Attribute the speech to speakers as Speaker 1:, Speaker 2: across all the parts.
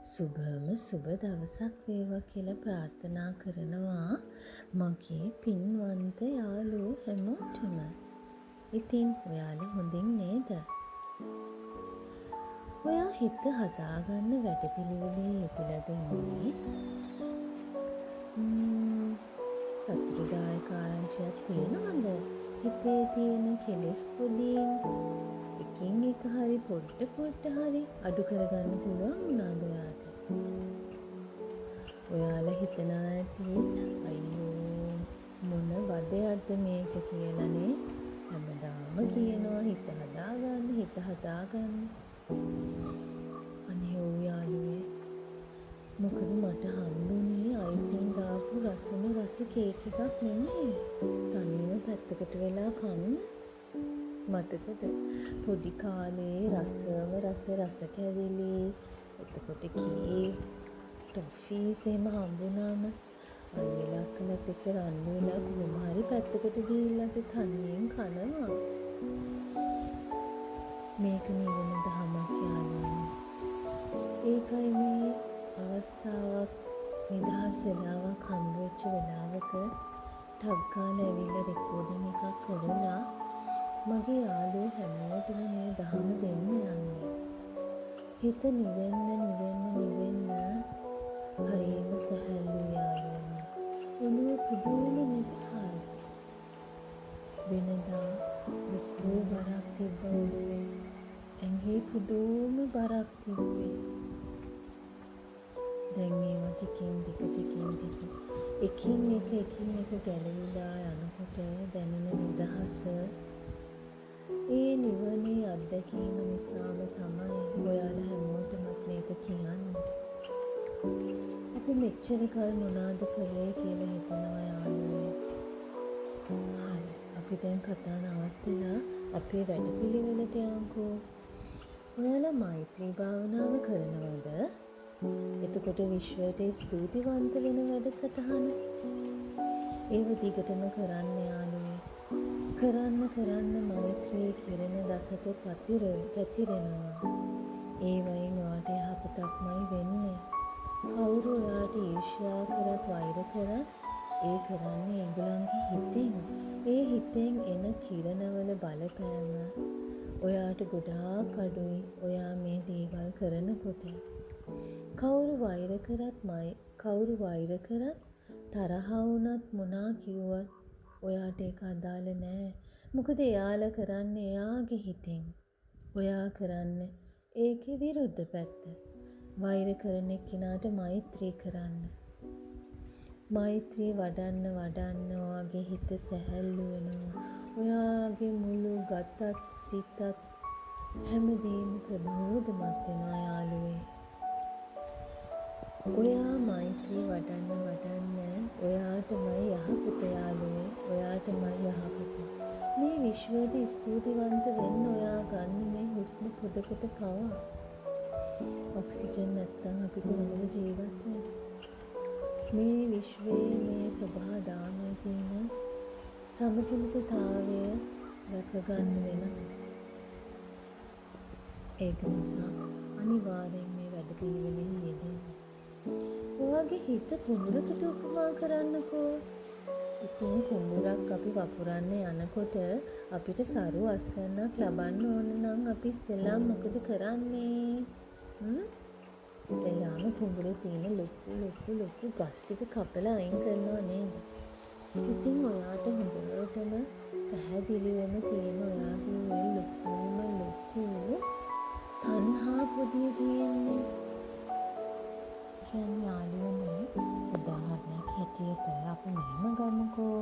Speaker 1: සුබම සුබ දවසක් වේවා කියලා ප්‍රාර්ථනා කරනවා මගේ පින්වන්ත යාළුවෝ හැමෝටම. ඉතින් ඔයාලා හොඳින් නේද? ඔයා හිත හදාගන්න වැඩපිළිවෙලේ යෙදිලාද ඉන්නේ? සතුටුදායක ආරංචියක් තියෙනවද? හිතේ තියෙන කෙලෙස් පොදීන් එකින් එක හරි පොඩ්ඩ පොඩ්ඩ හරි අඩු කරගන්න පුළුවන් වුණාද ඔයාට? ඔයාලා හිතනවා ඇති අයියෝ මොන වදයක්ද මේක කියලානේ. හැමදාම කියනවා හිත හදාගන්න, හිත හදාගන්න. අනේ ඔව් යාළුවේ, මොකද මට හම්බුනේ අයිසින් දාපු රසම රස කේක් එකක් නෙමෙයි. තනියම පැත්තකට වෙලා කන්න. මතකද පොඩි කාලේ රසම රස රස කැවිලි, එතකොට කේක්, ටොෆීස් එහෙම හම්බුනාම අයියලා අක්කලත් එක්ක රණ්ඩු වෙලා කොහොම හරි පැත්තකට ගිහිල්ලා අපි තනියෙන් කනවා. මේක නිවන දහමක් යාළුවනේ. ඒකයි මේ අවස්ථාවක් නිදහස් වෙලාවක් හම්බ වෙච්ච වෙලාවක ටක් ගාලා ඇවිල්ලා රෙකෝඩින් එකක් කරලා මගේ යාළුවෝ හැමෝටම මේ දහම දෙන්න යන්නේ. හිත නිවෙන්න නිවෙන්න නිවෙන්න හරිම සැහැල්ලුයි යාළුවනේ. ඔළුව පුදුම නිදහස්. වෙනදා ලොකු බරක් තිබ්බ ඔළුවේ. ඇඟේ පුදුම බරක් තිබ්බේ. දැන් ඒවා ටිකින් ටික ටිකින් ටික එකින් එක එකින් එක ගැලවිලා යනකොට දැනෙන නිදහස, ඒ නිවනේ අත්දැකීම නිසාම තමයි ඔයාලා හැමෝටමත් මේක කියන්නේ. අපි මෙච්චර කල් මොනාද කළේ කියලා හිතනවා යාළුවේ. හරි, අපි දැන් කතා නවත්තලා අපේ වැඩපිළිවෙලට යන්කෝ. ඔයාලා මෛත්‍රී භාවනාව කරනවද? එතකොට විශ්වයට ස්තුතිවන්ත වෙන වැඩසටහන. ඒව දිගටම කරන්න යාළුවේ. කරන්න කරන්න මෛත්‍රී කිරණ දසත පැතිරෙනවා. ඒවයින් ඔයාට යහපතක්මයි වෙන්නේ. කවුරු ඔයාට ඊර්ෂ්‍යා කරත් වෛර කරත් ඒ කරන්නේ ඒගොල්ලන්ගේ හිතෙන්. ඒ හිතෙන් එන කිරණවල බලපෑම ඔයාට ගොඩාක් අඩුයි ඔයා මේ දේවල් කරනකොට. කවුරු වෛර කරත් කවුරු වෛර කරත් තරහ වුණත් මොනා කිව්වත් ඔයාට ඒක අදාළ නෑ. මොකද එයාලා කරන්නේ එයාගේ හිතෙන්. ඔයා කරන්නේ ඒකේ විරුද්ධ පැත්ත. වෛර කරන එක්කිනාට මෛත්‍රී කරන්න. මෛත්‍රී වඩන්න වඩන්න ඔයාගේ හිත සැහැල්ලු වෙනවා. ඔයාගේ මුළු ගතත් සිතත් හැමදේම ප්‍රබෝධමත් වෙනවා යාළුවේ. ඔයා මෛත්‍රී වඩන්න වඩන්න ඔයාටමයි යහපත යාළුවේ. ඔයාටමයි යහපත. මේ විශ්වයට ස්තුතිවන්ත වෙන්න ඔයා ගන්න මේ හුස්ම පොදකට පවා. ඔක්සිජන් නැත්තම් අපි කොහොමද ජීවත් වෙන්නේ? මේ විශ්වයේ මේ ස්වභාව දාමයේ තියෙන සමතුලිතතාවය රැකගන්න වෙනවා. ඒක නිසා අනිවාර්යෙන් මේ වැඩපිළිවෙලෙහි යෙදෙන්න. ඔයාගේ හිත කුඹුරකට උපමා කරන්නකෝ. ඉතින් කුඹුරක් අපි වපුරන්න යනකොට අපිට සරු අස්වැන්නක් ලබන්න ඕන නම් අපි ඉස්සෙල්ලාම මොකද කරන්නේ? ඉස්සෙල්ලාම කුඹුරේ තියෙන ලොකු ලොකු ලොකු ගස් ටික කපලා අයින් කරනවා නේද? ඉතින් ඔයාට හොඳටම පැහැදිලිවම තියෙන ඔයාගේ ඔය ලොකුම ලොකු තණ්හා පොදිය තියෙන්නේ. කියන්නේ යාළුවනේ, උදාහරණයක් හැටියට අපි මෙහෙම ගමුකෝ.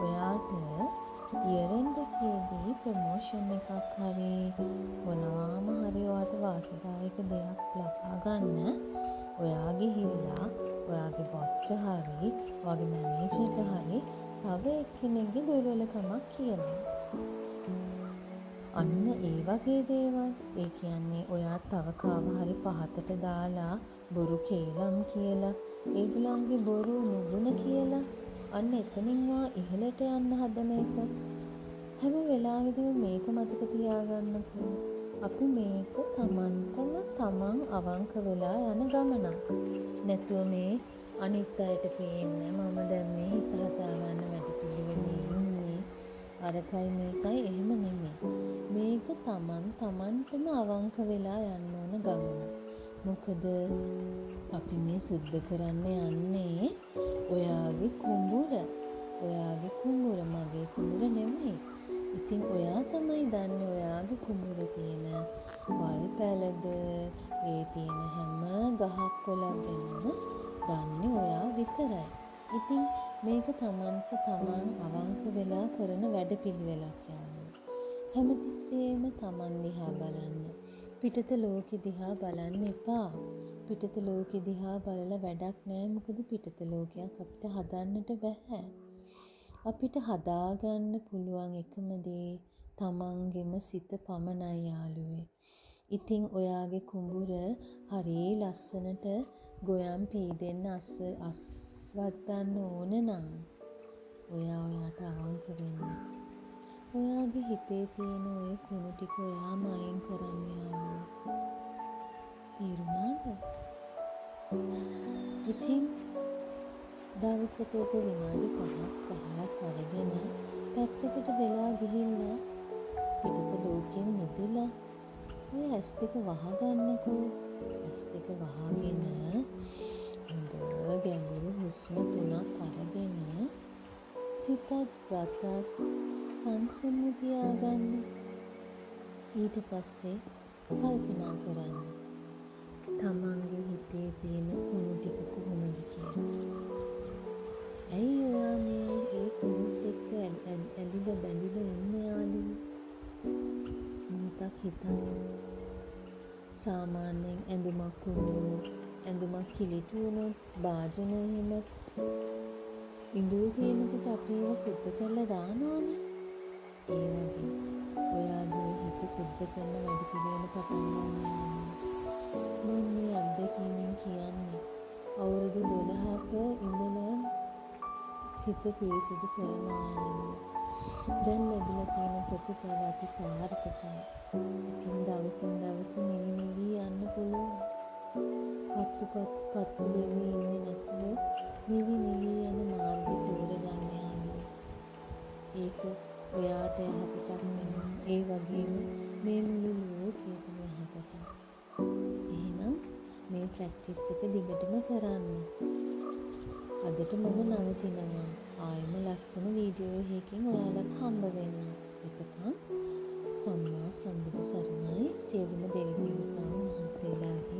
Speaker 1: ඔයාට ඉයර් එන්ඩ් එකේදී ප්‍රමෝෂන් එකක් හරි මොනවාම හරි ඔයාට වාසිදායක දෙයක් ලබා ගන්න ඔයා ගිහිල්ලා ඔයාගේ බොස්ට හරි ඔයාගේ මැනේජර්ට හරි තව එක්කෙනෙක්ගේ දුර්වලකමක් කියනවා. අන්න ඒ වගේ දේවල්. ඒ කියන්නේ ඔයා තව කාව හරි පහතට දාලා බොරු කේලම් කියලා, ඒගොල්ලන්ගේ බොරු නුගුණ කියලා අන්න එතනින් ඔයා ඉහළට යන්න හදන එක. හැම වෙලාවෙදිම මේක මතක තියාගන්නකෝ. අපි මේක තමන්ටම තමන් අවංක වෙලා යන ගමනක්. නැතුව මේ අනිත් අයට පේන්න මම දැන් මේ හිත හදාගන්න වැඩපිළිවෙලේ ඉන්නේ, අරකයි මේකයි එහෙම නෙමෙයි. මේක තමන් තමන්ටම අවංක වෙලා යන්න ඕන ගමනක්. මොකද අපි මේ සුද්ධ කරන්න යන්නේ ඔයාගේ කුඹුර. ඔයාගේ කුඹුර, මගේ කුඹුර නෙමෙයි. ඉතින් ඔයා තමයි දන්නේ ඔයාගේ කුඹුර තියෙන වල් පැලද, ඒ තියෙන හැම ගහක් කොළක් ගැනම දන්නේ ඔයා විතරයි. ඉතින් මේක තමන්ට තමන් අවංක වෙලා කරන වැඩපිළිවෙලක් යාළුවෝ. හැමතිස්සෙම තමන් දිහා බලන්න. පිටත ලෝකෙ දිහා බලන්න එපා. පිටත ලෝකෙ දිහා බලලා වැඩක් නෑ. මොකද පිටත ලෝකයක් අපිට හදන්නට බැහැ. අපිට හදාගන්න පුළුවන් එකම දේ තමන්ගෙම සිත පමණයි යාළුවේ. ඉතින් ඔයාගේ කුඹුර හරි ලස්සනට ගොයම් පීදෙන්න අස්වද්දන්න ඕන නම් ඔයා ඔයාට අවංක වෙන්න. ඔයාගේ හිතේ තියෙන ඔය කුණු ටික ඔයාම අයින් කරන්න යාළුවෝ. තේරුණාද? ඉතින් දවසට එක විනාඩි 5ක් 10ක් අරගෙන පැත්තකට වෙලා ගිහිල්ලා පිටත ලෝකෙන් මිදිලා ඔය ඇස් දෙක වහගන්නකෝ. ඇස් දෙක වහගෙන හොඳ ගැඹුරු හුස්ම 3ක් අරගෙන සිතත් ගතත් සංසුන්ව තියාගන්න. ඊට පස්සේ කල්පනා කරන්න තමන්ගේ හිතේ තියෙන කුණු ටික කොහොමද කියලා. ඇයි ඔයා මේ ඒ කුණුත් එක්ක ඇලිලා බැඳිලා ඉන්නේ යාළුවෝ? මොහොතක් හිතන්න. සාමාන්‍යයෙන් ඇඳුමක් කුණු වුණොත්, ඇඳුමක් කිලිටු වුණොත්, භාජන එහෙම ඉඳුල් තියෙනකොට අපි ඒවා සුද්ධ කරලා දානවනේ. ඒ වගේ ඔයාගේ හිත සුද්ධ කරන වැඩ පිළිවෙල පටන් ගන්න යාළුවෝ. මම මේ අත්දැකීමෙන් කියන්නේ අවුරුදු 12ක ඉඳලා හිත පිරිසිදු කරනවා යාළුවෝ. දැන් ලැබිලා තියෙන ප්‍රතිඵල අති සාර්ථකයි. ඉතින් දවසින් දවස නිවි නිවි යන්න පුළුවන්. පත්තු පත්තු වෙවි ඉන්නේ නැතුව නිවි නිවි යන මාර්ගය තෝරගන්න යාළුවෝ. ඒක ඔයාට යහපතක් වෙනවා. ඒ වගේම මේ මුළු ලෝකයටම යහපතක්. එහෙනම් මේ ප්‍රැක්ටිස් එක දිගටම කරන්න. අදට මම නවතිනවා. ආයෙම ලස්සන වීඩියෝ එකකින් ඔයාලව හම්බ වෙන්නම්. එතකන් සම්මා සම්බුදු සරණයි. සියලුම දෙවි දේවතාවුන් වහන්සේලාගේ